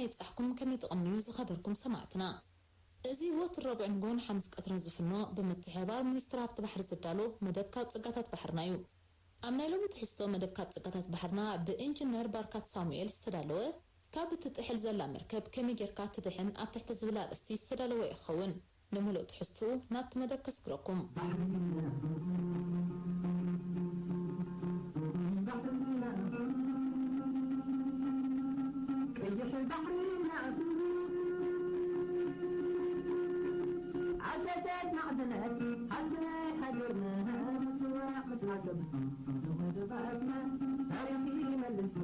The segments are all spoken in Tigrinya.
ይብጻሕኩም፣ ከመይ ትቕንዩ ዝኸበርኩም ሰማዕትና። እዚ ወትሩ ረቡዕ ንግሆን ሓሙስ ቀትርን ዝፍኖ ብምትሕብባር ሚኒስትሪ ሃብቲ ባሕሪ ዝዳሎ መደብ ካብ ጸጋታት ባሕርና እዩ። ኣብ ናይ ሎሚ ትሕዝቶ መደብ ካብ ጸጋታት ባሕርና ብኢንጂነር ባርካት ሳሙኤል ዝተዳለወ ካብ እትጥሕል ዘላ መርከብ ከመይ ጌርካ ትድሕን ኣብ ትሕቲ ዝብል ኣርእስቲ ዝተዳለወ ይኸውን። ንምሉእ ትሕዝትኡ ናብቲ መደብ ከስግረኩም። ቀይሕ ባሕሪ ናእቱ ዓሰተት ማዕድነት ሃገርና ሃገርና ምጽዋዕ ምስ ዓሰብ ዝኸደ ባእትና ታሪኽ ይመልሱ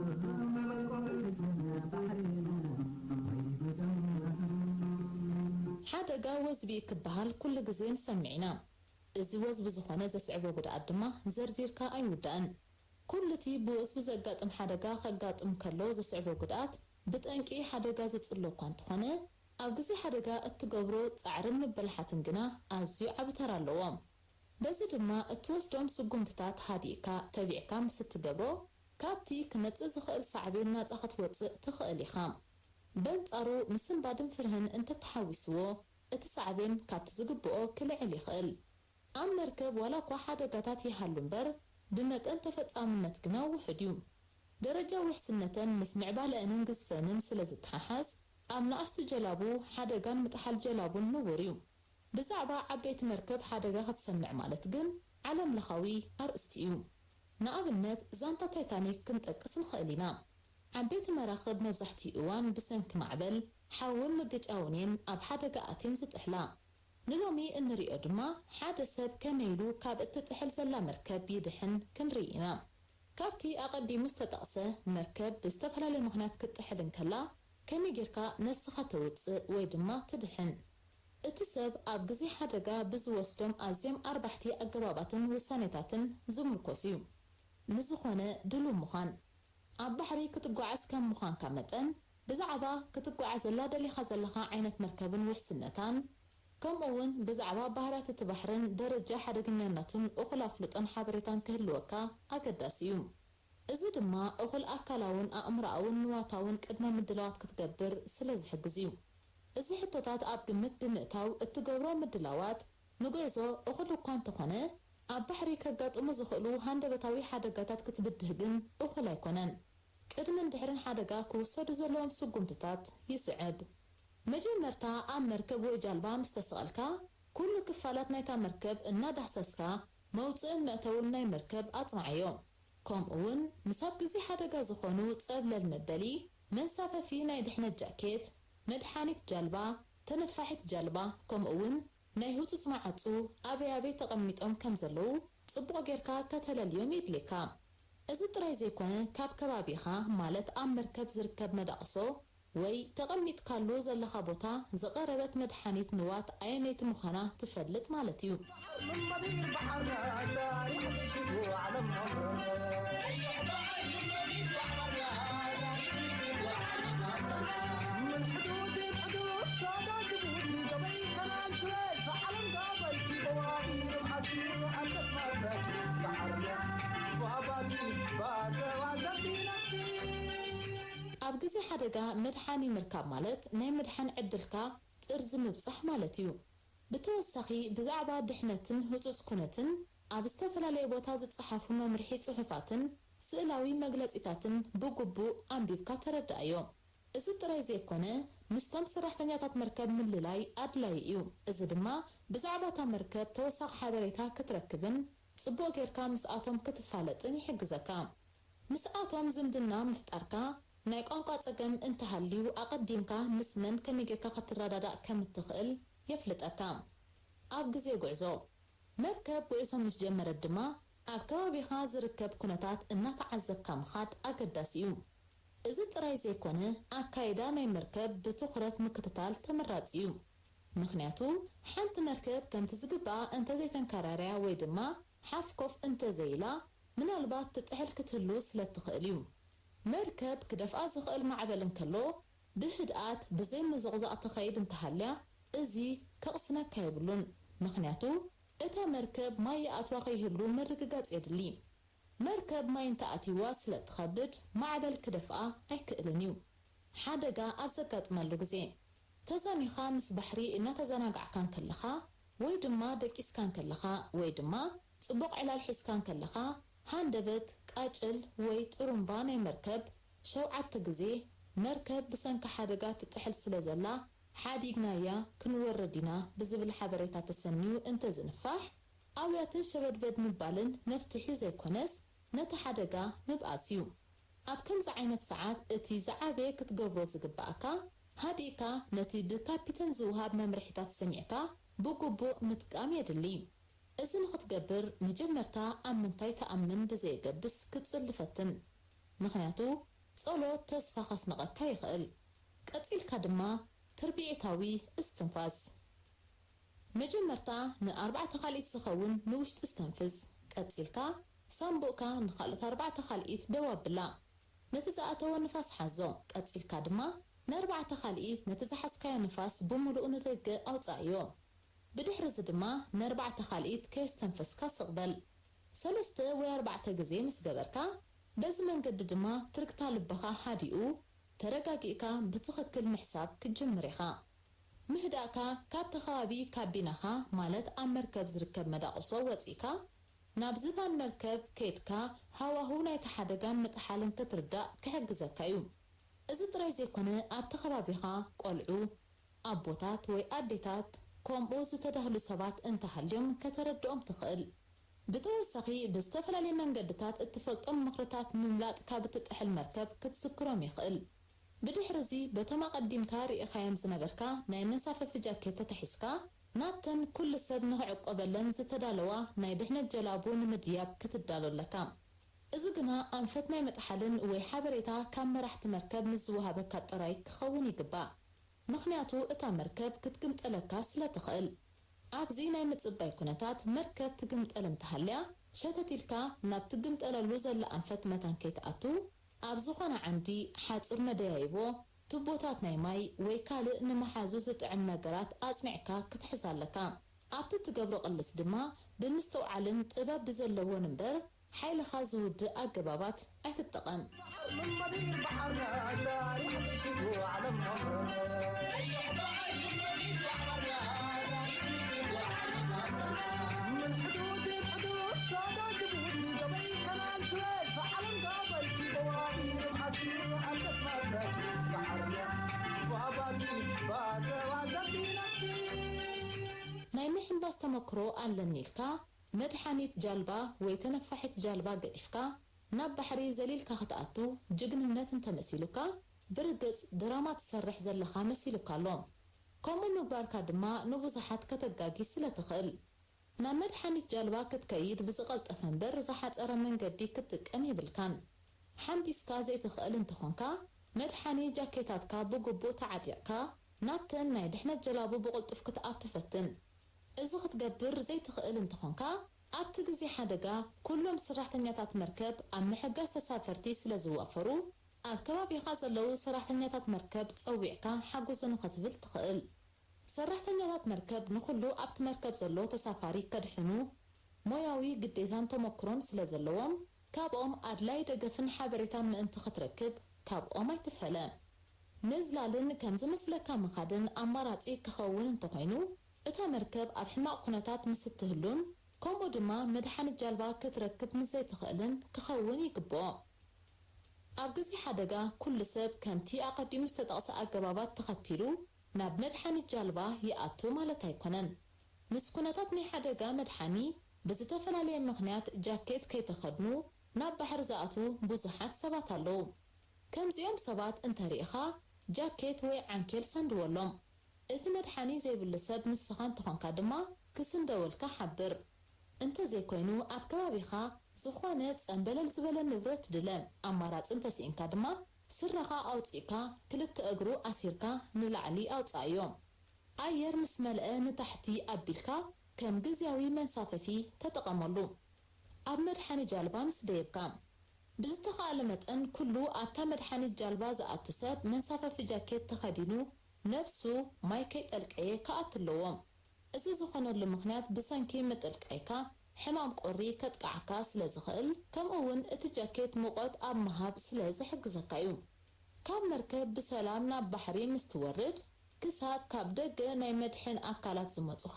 መመቆ ባሕርና። ሓደጋ ወዝቢ ክበሃል ኩሉ ግዜ ንሰምዕ ኢና። እዚ ወዝቢ ዝኾነ ዘስዕቦ ጉድኣት ድማ ዘርዚርካ ኣይውዳእን። ኩሉ እቲ ብወዝቢ ዘጋጥም ሓደጋ ከጋጥም ከሎ ዘስዕቦ ጉድኣት ብጠንቂ ሓደጋ ዝጽሎ እኳ እንተኾነ፣ ኣብ ግዜ ሓደጋ እትገብሮ ጻዕርን ምብልሓትን ግና ኣዝዩ ዓቢ ተራ ኣለዎ። በዚ ድማ እትወስዶም ስጉምትታት ሃዲእካ ተቢዕካ ምስ እትገብሮ፣ ካብቲ ክመጽእ ዝኽእል ሳዕቤን ናጻ ክትወጽእ ትኽእል ኢኻ። በንጻሩ ምስንባድን ፍርህን እንተተሓዊስዎ፣ እቲ ሳዕቤን ካብቲ ዝግብኦ ክልዕል ይኽእል። ኣብ መርከብ ዋላ እኳ ሓደጋታት ይሃሉ እምበር፣ ብመጠን ተፈጻምነት ግና ውሑድ እዩ። ደረጃ ውሕስነተን ምስ ምዕባለአንን ግዝፈንን ስለ ዝተሓሓዝ፣ ኣብ ንኣሽቱ ጀላቡ ሓደጋን ምጥሓል ጀላቡን ንቡር እዩ። ብዛዕባ ዓበይቲ መርከብ ሓደጋ ክትሰምዕ ማለት ግን ዓለምለኻዊ ኣርእስቲ እዩ። ንኣብነት ዛንታ ታይታኒክ ክንጠቅስ ንኽእል ኢና። ዓበይቲ መራኽብ መብዛሕትኡ እዋን ብሰንኪ ማዕበል፣ ሓውን ምግጫውን እየን ኣብ ሓደጋ ኣትየን ዝጥሕላ። ንሎሚ እንርእዮ ድማ ሓደ ሰብ ከመይ ኢሉ ካብ እትጥሕል ዘላ መርከብ ይድሕን ክንርኢ ኢና። ካብቲ ኣቐዲሙ ዝተጠቕሰ፣ መርከብ ብዝተፈላለየ ምኽንያት ክትጥሕል እንከላ ከመይ ጌርካ ነፍስኻ ተውጽእ ወይ ድማ ትድሕን? እቲ ሰብ ኣብ ግዜ ሓደጋ ብዝወስዶም ኣዝዮም ኣርባሕቲ ኣገባባትን ውሳኔታትን ዝምርኮስ እዩ። ንዝኾነ ድሉው ምዃን። ኣብ ባሕሪ ክትጓዓዝ ከም ምዃንካ መጠን፣ ብዛዕባ ክትጓዓዘላ ደሊኻ ዘለኻ ዓይነት መርከብን ውሕስነታን፣ ከምኡ እውን ብዛዕባ ባህርያት እቲ ባሕርን ደረጃ ሓደገኛነቱን እኹል ኣፍልጦን ሓበሬታን ክህልወካ ኣገዳሲ እዩ። እዚ ድማ እኹል ኣካላውን ኣእምሮኣውን ንዋታውን ቅድመ ምድላዋት ክትገብር ስለ ዝሕግዝ እዩ። እዚ ሕቶታት ኣብ ግምት ብምእታው እትገብሮ ምድላዋት ንጉዕዞ እኹል እኳ እንተኾነ፣ ኣብ ባሕሪ ከጋጥሙ ዝኽእሉ ሃንደበታዊ ሓደጋታት ክትብድህ ግን እኹል ኣይኮነን። ቅድምን ድሕርን ሓደጋ ክውሰዱ ዘለዎም ስጉምትታት ይስዕብ። መጀመርታ ኣብ መርከብ ወይ ጃልባ ምስ ተሰቐልካ፣ ኩሉ ክፋላት ናይታ መርከብ እናዳህሰስካ፣ መውጽእን መእተውን ናይ መርከብ ኣጽንዓዮ። ከምኡ እውን ምስ ኣብ ግዜ ሓደጋ ዝኾኑ ጸብለል መበሊ፣ መንሳፈፊ ናይ ድሕነት ጃኬት፣ መድሓኒት ጃልባ፣ ተነፋሒት ጃልባ፣ ከምኡ እውን ናይ ህጹጽ መዓጹ ኣበይ ኣበይ ተቐሚጦም ከም ዘለዉ ጽቡቕ ጌርካ ከተለልዮም የድልየካ። እዚ ጥራይ ዘይኮነ፣ ካብ ከባቢኻ፣ ማለት ኣብ መርከብ ዝርከብ መዳቕሶ ወይ ተቐሚጥካሉ ዘለኻ ቦታ ዝቐረበት መድሓኒት ንዋት ኣየነይቲ ምዃና ትፈልጥ ማለት እዩ። ኣብ ግዜ ሓደጋ መድሓኒ ምርካብ ማለት ናይ ምድሓን ዕድልካ ጥርዚ ምብጻሕ ማለት እዩ። ብተወሳኺ ብዛዕባ ድሕነትን ህጹጽ ኩነትን ኣብ ዝተፈላለየ ቦታ ዝጸሓፉ መምርሒ ጽሑፋትን ስእላዊ መግለጺታትን ብግቡእ ኣንቢብካ ተረድኣዮ። እዚ ጥራይ ዘይኮነ፣ ምስቶም ሰራሕተኛታት መርከብ ምልላይ ኣድላዪ እዩ። እዚ ድማ ብዛዕባ እታ መርከብ ተወሳኺ ሓበሬታ ክትረክብን ጽቡቕ ጌርካ ምስኣቶም ክትፋለጥን ይሕግዘካ። ምስኣቶም ዝምድና ምፍጣርካ፣ ናይ ቋንቋ ጸገም እንተሃልዩ ኣቐዲምካ ምስ መን ከመይ ጌርካ ክትረዳዳእ ከም እትኽእል የፍልጠካ። ኣብ ግዜ ጉዕዞ፣ መርከብ ጉዕዞ ምስ ጀመረት ድማ ኣብ ከባቢኻ ዝርከብ ኩነታት እናተዓዘብካ ምኻድ ኣገዳሲ እዩ። እዚ ጥራይ ዘይኮነ፣ ኣካይዳ ናይ መርከብ ብትኹረት ምክትታል ተመራጺ እዩ። ምኽንያቱ፣ ሓንቲ መርከብ ከምቲ ዝግባኣ እንተዘይተንከራርያ ወይ ድማ ሓፍ ኮፍ እንተዘይኢላ፣ ምናልባት ትጥሕል ክትህሉ ስለ እትኽእል እዩ። መርከብ ክደፍኣ ዝኽእል ማዕበል እንከሎ፣ ብህድኣት ብዘይ ምዞቕዛቕ ትኸይድ እንተሃልያ፣ እዚ ከቕስነካ የብሉን። ምኽንያቱ፣ እታ መርከብ ማይ ይኣትዋ ከይህሉ ምርግጋጽ የድሊ። መርከብ ማይ እንተኣትይዋ ስለ እትኸብድ፣ ማዕበል ክደፍኣ ኣይክእልን እዩ። ሓደጋ ኣብ ዘጋጥመሉ ግዜ፣ ተዛኒኻ ምስ ባሕሪ እናተዘናጋዕካ እንከለኻ፣ ወይ ድማ ደቂስካ እንከለኻ፣ ወይ ድማ ጽቡቕ ዕላል ሒዝካ እንከለኻ፣ ሃንደበት፣ ቃጭል ወይ ጥሩምባ ናይ መርከብ ሸውዓተ ግዜ፣ መርከብ ብሰንኪ ሓደጋ ትጥሕል ስለ ዘላ፣ ሓዲግናያ ክንወርድ ኢና ብዝብል ሓበሬታ ተሰንዩ እንተዝንፋሕ፣ ኣውያትን ሸበድበድ ምባልን መፍትሒ ዘይኮነስ፣ ነቲ ሓደጋ ምብኣስ እዩ። ኣብ ከምዚ ዓይነት ሰዓት፣ እቲ ዝዓበየ ክትገብሮ ዝግብኣካ፣ ሃዲእካ ነቲ ብካፒተን ዝወሃብ መምርሒታት ሰሚዕካ ብግቡእ ምጥቃም የድሊ። እዚ ንኽትገብር፣ መጀመርታ ኣብ ምንታይ ትኣምን ብዘየገድስ ክትጽሊ ፈትን። ምኽንያቱ፣ ጸሎት ተስፋ ከስንቐካ ይኽእል። ቀጺልካ ድማ ትርቢዒታዊ እስትንፋስ። መጀመርታ ንኣርባዕተ ካልኢት ዝኸውን ንውሽጢ እስተንፍስ። ቀጺልካ ሳንቡእካ ንኻልኦት ኣርባዕተ ካልኢት ደው ኣብላ። ነቲ ዝኣተወ ንፋስ ሓዞ። ቀጺልካ ድማ ንኣርባዕተ ካልኢት ነቲ ዝሓዝካዮ ንፋስ ብምሉኡ ንደገ ኣውጽኣዮ። ብድሕሪ እዚ ድማ ንኣርባዕተ ካልኢት ከየስተንፈስካ ስቕ በል። ሰለስተ ወይ ኣርባዕተ ግዜ ምስ ገበርካ፣ በዚ መንገዲ ድማ ትርግታ ልብኻ ሃዲኡ፣ ተረጋጊእካ ብትኽክል ምሕሳብ ክትጅምር ኢኻ። ምህዳእካ ካብቲ ከባቢ ካቢናኻ፣ ማለት ኣብ መርከብ ዝርከብ መዳቕሶ ወጺእካ፣ ናብ ዝባን መርከብ ከይድካ ሃዋህው ናይቲ ሓደጋን ምጥሓልን ክትርዳእ ክሕግዘካ እዩ። እዚ ጥራይ ዘይኮነ፣ ኣብቲ ከባቢኻ ቆልዑ፣ ኣቦታት ወይ ኣዴታት፣ ከምኡ ዝተዳህሉ ሰባት እንተሃልዮም ከተረድኦም ትኽእል። ብተወሳኺ፣ ብዝተፈላለየ መንገድታት እትፈልጦም ምኽርታት ምምላጥ ካብ እትጥሕል መርከብ ክትዝክሮም የኽእል። ብድሕርዚ፣ በቶም ኣቐዲምካ ርኢኻዮም ዝነበርካ ናይ መንሳፈፊ ጃኬት ተታሒዝካ፣ ናብተን ኩሉ ሰብ ንኽዕቆበለን ዝተዳለዋ ናይ ድሕነት ጀላቡ ንምድያብ ክትዳሎ ኣለካ። እዚ ግና ኣንፈት ናይ ምጥሓልን ወይ ሓበሬታ ካብ መራሕቲ መርከብ ንዝወሃበካ ጥራይ ክኸውን ይግባእ። ምኽንያቱ እታ መርከብ ክትግምጠለካ ስለ ትኽእል። ኣብዚ ናይ ምጽባይ ኩነታት መርከብ ትግምጠል እንተሃልያ፣ ሸተት ኢልካ ናብ ትግምጠለሉ ዘላ ኣንፈት መታን ከይትኣቱ፣ ኣብ ዝኾነ ዓንዲ፣ ሓጹር መደያይቦ፣ ቱቦታት ናይ ማይ ወይ ካልእ ንመሓዙ ዝጥዕም ነገራት ኣጽኒዕካ ክትሕዝ ኣለካ። ኣብቲ ትገብሮ ቅልስ ድማ ብምስትውዓልን ጥበብ ብዘለዎን እምበር፣ ሓይልኻ ዝውድእ ኣገባባት ኣይትጠቐም። ናይ ምሕንባስ ተመክሮ ኣለኒ ኢልካ መድሓኒት ጃልባ ወይ ተነፋሒት ጃልባ ገዲፍካ ናብ ባሕሪ ዘሊልካ ክትኣቱ ጅግንነት እንተመሲሉካ፣ ብርግጽ ድራማ ትሰርሕ ዘለኻ መሲሉካ ኣሎ። ከምኡ ምግባርካ ድማ ንብዙሓት ከተጋጊ ስለ ትኽእል። ናብ መድሓኒት ጃልባ ክትከይድ ብዝቐልጠፈ እምበር ዝሓጸረ መንገዲ ክትጥቀም የብልካን። ሓንቢስካ ዘይትኽእል እንተኾንካ፣ መድሓኒ ጃኬታትካ ብግቡእ ተዓጢቕካ፣ ናብተን ናይ ድሕነት ጀላቡ ብቕልጡፍ ክትኣቱ ፈትን። እዚ ክትገብር ዘይትኽእል እንተኾንካ፣ ኣብቲ ግዜ ሓደጋ ኩሎም ሰራሕተኛታት መርከብ ኣብ ምሕጋዝ ተሳፈርቲ ስለ ዝዋፈሩ፣ ኣብ ከባቢኻ ዘለዉ ሰራሕተኛታት መርከብ ጸዊዕካ ሓግዙኒ ክትብል ትኽእል። ሰራሕተኛታት መርከብ ንኹሉ ኣብቲ መርከብ ዘሎ ተሳፋሪ ከድሕኑ ሞያዊ ግዴታን ተመክሮን ስለ ዘለዎም፣ ካብኦም ኣድላዪ ደገፍን ሓበሬታን ምእንቲ ክትረክብ ካብኦም ኣይትፈለ። ምዝላልን ከም ዝመስለካ ምኻድን ኣማራጺ ክኸውን እንተኾይኑ፣ እታ መርከብ ኣብ ሕማቕ ኩነታት ምስ እትህሉን ከምኡ ድማ መድሓኒት ጃልባ ክትረክብ ምስ ዘይትኽእልን ክኸውን ይግብኦ። ኣብ ግዜ ሓደጋ፣ ኩሉ ሰብ ከምቲ ኣቐዲሙ ዝተጠቕሰ ኣገባባት ተኸቲሉ ናብ መድሓኒት ጃልባ ይኣቱ ማለት ኣይኮነን። ምስ ኩነታት ናይ ሓደጋ መድሓኒ ብዝተፈላለየ ምኽንያት ጃኬት ከይተኸድኑ ናብ ባሕሪ ዝኣትዉ ብዙሓት ሰባት ኣለዉ። ከምዚኦም ሰባት እንተሪእኻ፣ ጃኬት ወይ ዓንኬል ሰንድወሎም። እቲ መድሓኒ ዘይብሉ ሰብ ንስኻ እንተኾንካ ድማ ክስንደወልካ ሓብር። እንተዘይኮይኑ ኣብ ከባቢኻ ዝኾነ ጸምበለል ዝበለ ንብረት ድለ። ኣማራጺ እንተስኢንካ ድማ ስረኻ ኣውጺእካ ክልተ እግሩ ኣሲርካ ንላዕሊ ኣውጽኣዮ። ኣየር ምስ መልአ ንታሕቲ ኣቢልካ ከም ግዝያዊ መንሳፈፊ ተጠቐመሉ። ኣብ መድሓኒ ጃልባ ምስ ደየብካ። ብዝተኻእለ መጠን ኩሉ ኣብታ መድሓኒት ጃልባ ዝኣቱ ሰብ መንሳፈፊ ጃኬት ተኸዲኑ ነብሱ ማይ ከይጠልቀየ ክኣቱ ኣለዎ። እዚ ዝኾነሉ ምኽንያት ብሰንኪ ምጥልቃይካ ሕማም ቁሪ ከጥቅዓካ ስለ ዝኽእል፣ ከምኡ እውን እቲ ጃኬት ሙቐት ኣብ ምሃብ ስለ ዝሕግዘካ እዩ። ካብ መርከብ ብሰላም ናብ ባሕሪ ምስ ትወርድ፣ ክሳብ ካብ ደገ ናይ መድሕን ኣካላት ዝመጹኻ፣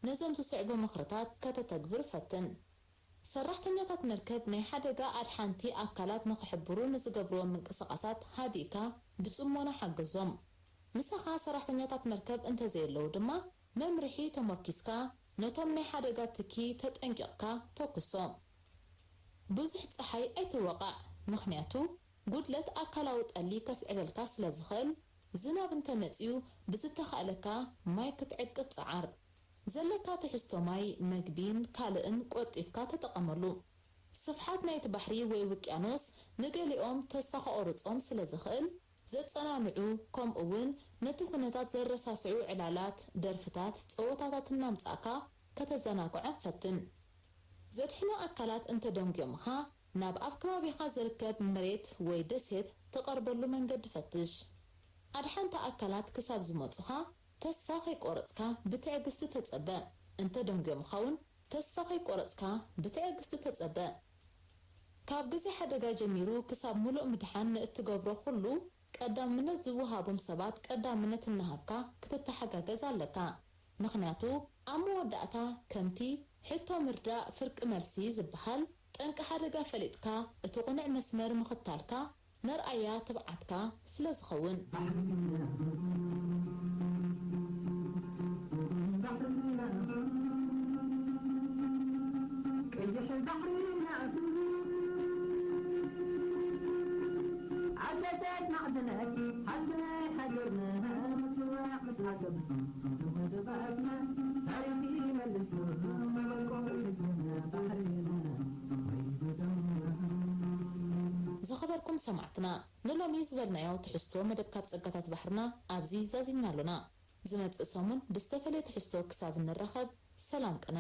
ነዞም ዝስዕቡ ምኽርታት ከተተግብር ፈትን። ሰራሕተኛታት መርከብ ናይ ሓደጋ ኣድሓንቲ ኣካላት ንኽሕብሩ ንዝገብርዎ ምንቅስቓሳት ሃዲእካ ብጽሞና ሓግዞም። ምሳኻ ሰራሕተኛታት መርከብ እንተዘየለዉ ድማ፣ መምርሒ ተሞርኪስካ ነቶም ናይ ሓደጋ ትኪ ተጠንቂቕካ ተኩሶ። ብዙሕ ጸሓይ ኣይትወቓዕ፣ ምኽንያቱ ጉድለት ኣካላዊ ጠሊ ከስዕበልካ ስለ ዝኽእል፣ ዝናብ እንተመጺኡ ብዝተኻእለካ ማይ ክትዕቅብ ጸዓር። ዘለካ ትሕዝቶ ማይ፣ መግቢን ካልእን ቆጢብካ ተጠቐመሉ። ስፍሓት ናይቲ ባሕሪ ወይ ውቅያኖስ ንገሊኦም ተስፋ ከቑርጾም ስለ ዝኽእል፣ ዘጸናንዑ፣ ከምኡ'ውን ነቲ ኩነታት ዘረሳስዑ ዕላላት፣ ደርፍታት፣ ጸወታታት እናምጻእካ ከተዘናግዖም ፈትን። ዘድሕኑ ኣካላት እንተ ደንጉዮምኻ፣ ናብ ኣብ ከባቢኻ ዝርከብ መሬት ወይ ደሴት ትቐርበሉ መንገዲ ፈትሽ። ኣድሓንቲ ኣካላት ክሳብ ዝመጹኻ፣ ተስፋ ከይቆረጽካ ብትዕግስቲ ተጸበ። እንተ ደንጉዮምኻ እውን፣ ተስፋ ከይቆረጽካ ብትዕግስቲ ተጸበ። ካብ ግዜ ሓደጋ ጀሚሩ ክሳብ ምሉእ ምድሓን ንእትገብሮ ኩሉ፣ ቀዳምነት ዝወሃቦም ሰባት ቀዳምነት እናሃብካ ክትተሓጋገዝ ኣለካ። ምኽንያቱ፣ ኣብ መወዳእታ ከምቲ ሕቶ ምርዳእ ፍርቂ መልሲ ዝበሃል፣ ጠንቂ ሓደጋ ፈሊጥካ እቲ ቅኑዕ መስመር ምኽታልካ መርኣያ ትብዓትካ ስለ ዝኸውን። ባሕርና፣ ባሕርና፣ ቀይሕ ባሕርና፣ ዓሰሰት ማዕድናት፣ ሃገር ሃገርና፣ ምጽዋዕ ምስ ዓሰብ፣ ደባትና፣ ታሪኽ ይመልሱ፣ መበቆል ህዝብና፣ ባሕርና፣ ወይ ጉድና። ዝኸበርኩም ሰማዕትና፣ ንሎሚ ዝበልናዮ ትሕዝቶ መደብ ካብ ጸጋታት ባሕርና ኣብዚ ዛዚምና ኣሎና። ዝመጽእ ሰሙን ብዝተፈልየ ትሕዝቶ ክሳብ እንራኸብ፣ ሰላም ቅነ።